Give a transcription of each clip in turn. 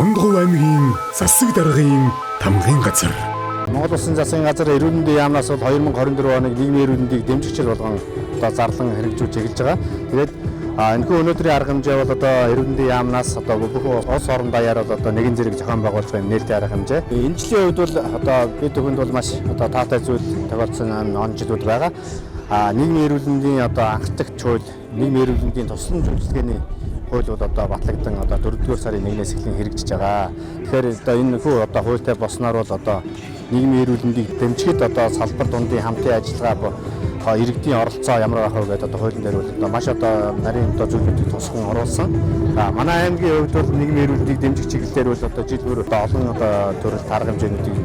Дундгов аймгийн засаг даргын тамгын газар. Монгол Улсын засгийн газар эрүүл мэндийн яамнаас бол 2024 оныг нийгмийн эрүүл мэндийг дэмжих жил болгон одоо зарлан хэрэгжүүлж эхэлж байгаа. Тэгээд энэхүү өнөөдрийн арга хэмжээ бол одоо эрүүл мэндийн яамнаас одоо бүх улс орон даяар бол одоо нэгэн зэрэг зохион байгуулж байгаа нээлттэй арга хэмжээ. Энэ жилийн хувьд бол одоо бид бүхэнд бол маш одоо таатай зүйл тохиолдсон он жилүүд байгаа. Нийгмийн эрүүл мэндийн одоо анхдагч хууль, нийгмийн эрүүл мэндийн тусламж үйлчилгээний хууль бол одоо батлагдан одоо 4-р сарын 1-ээс эхлэн хэрэгжиж байгаа. Тэгэхээр одоо энэ хүү одоо хуультай босноор бол одоо нийгмийн эрүүл мэндийг дэмжихэд одоо салбар дундын хамтын ажиллагаа, иргэдийн оролцоо ямар байх вэ гэдэг одоо хуулийн дээр бол одоо маш одоо нарийн одоо зүйлүүдийг тусган оруулсан. За манай аймгийн хувьд бол нийгмийн эрүүл мэндийг дэмжих чиглэлээр бол одоо жил бүр одоо олон одоо төрөлт арга хэмжээнүүдийг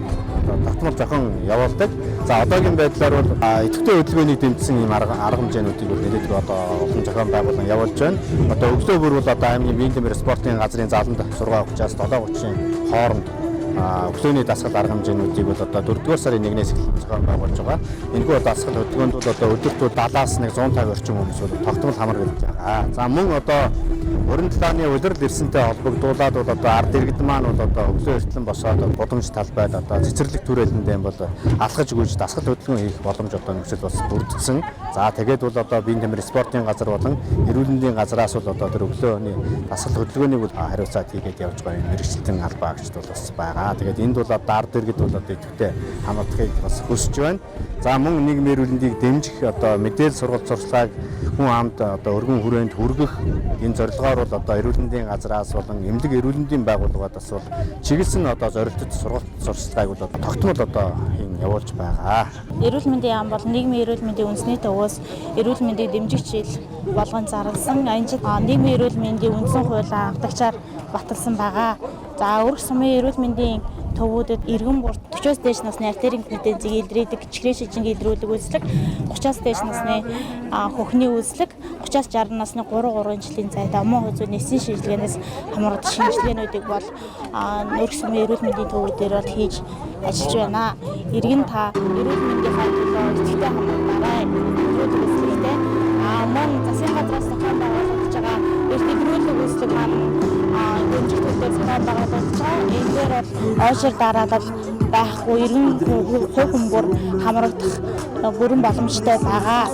одоо тогтмол зохион явуулдаг. За одоогийн байдлаар бол идэвхтэй хөдөлгөөнийг дэмжсэн ийм арга хэмжээнүүдийг бол нэлээдгүй одоо олон зохион байгуулан явуулж байна. Одоо өглөө бүр бол одоо аймгийн биеийн тэмэр спортын газрын заланд 6:30-аас 7:30-ын хооронд өглөөний дасгал арга хэмжээнүүдийг бол одоо 4-р сарын 1-ээс эхлэн зохион байгуулж байгаа. Энэхүү дасгал хөдөлгөөнд бол одоо өдөрт 70-аас 150 орчим хүмүүс бол тогтмол хамрагдаж байгаа. За мөн одоо 27-ны улирал ирсэнтэй холбогдуулаад бол одоо ард иргэд маань бол одоо өглөө эртлэн босоод гудамж талбайд одоо цэцэрлэг түрээлэндээ бол алхаж гүйж дасгал хөдөлгөөн хийх боломж одоо нөхцөл бас бүрдсэн. За тэгээд бол одоо биеийн тамир спортын газар болон эрүүл мэндийн газраас бол одоо тэр өглөөний дасгал хөдөлгөөнийг бол хариуцаад хийгээд явж байгаа юм мэргэжилтэн албаа агчид бол бас байгаа. Тэгээд энд бол одоо ард иргэд бол одоо идэвхтэй хамрагдахыг бас хүсэж байна. За мөн нийгмийн эрүүл мэндийг дэмжих одоо мэдээлэл сургалт сурчлагыг хүн амд одоо өргөн хүрээнд хүргэх энэ зорилгоор бол одоо эрүүл мэндийн газраас болон эмнэлэг эрүүл мэндийн байгууллагуудаас бол чиглэсэн одоо зорилттой сургалт сурчлагыг бол тогтмол одоо хийн явуулж байгаа. Эрүүл мэндийн яам бол нийгмийн эрүүл мэндийн үндэсний төвөөс эрүүл мэндийг дэмжих жил болгон зарласан. Энэ жил нийгмийн эрүүл мэндийн үндсэн хууль анхдагчаар баталсан байгаа. За өрх сумын эрүүл мэндийн төвүүдэд иргэн бүр 40-оос дээш насны артерийн гипертензийг илрээдэг, чихрийн шижинг илрүүлэг үзлэг, 30-аас дээш насны хөхний үзлэг, 30-аас 60 насны 3 жилийн зайд амун хувь зүйн эсийн шинжилгээнээс хамрагдах шинжилгээнүүдийг бол өрх сумын эрүүл мэндийн төвүүдээр бол хийж ажиллаж байна. Иргэн та эрүүл мэндийнхаа төлөө идэвхтэй хамрагдаарай. Илрүүлэг үзлэгтэй. Мөн засгийн газраас зохион байгуулагдаж байгаа эрт илрүүлэг үзлэг маань дэмжих төлөөр зохион байгуулагдаж байгаа. Энэ дээр бол ойшир дараалал байхгүй иргэн хувь хүн бүр хамрагдах бүрэн боломжтой байгаа.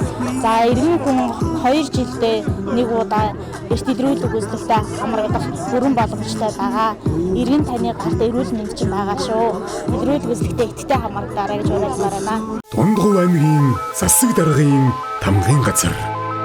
За иргэн хүн 2 жилдээ нэг удаа эрт илрүүлэг үзлэгтэй хамрагдах бүрэн боломжтой байгаа. Иргэн таны гарт эрүүл мэнд чинь байгаа шүү. Илрүүлэг үзлэгтэй идэвхтэй хамрагдаарай гэж уриалмаар байна. Дундгов аймгийн засаг даргын тамгын газар.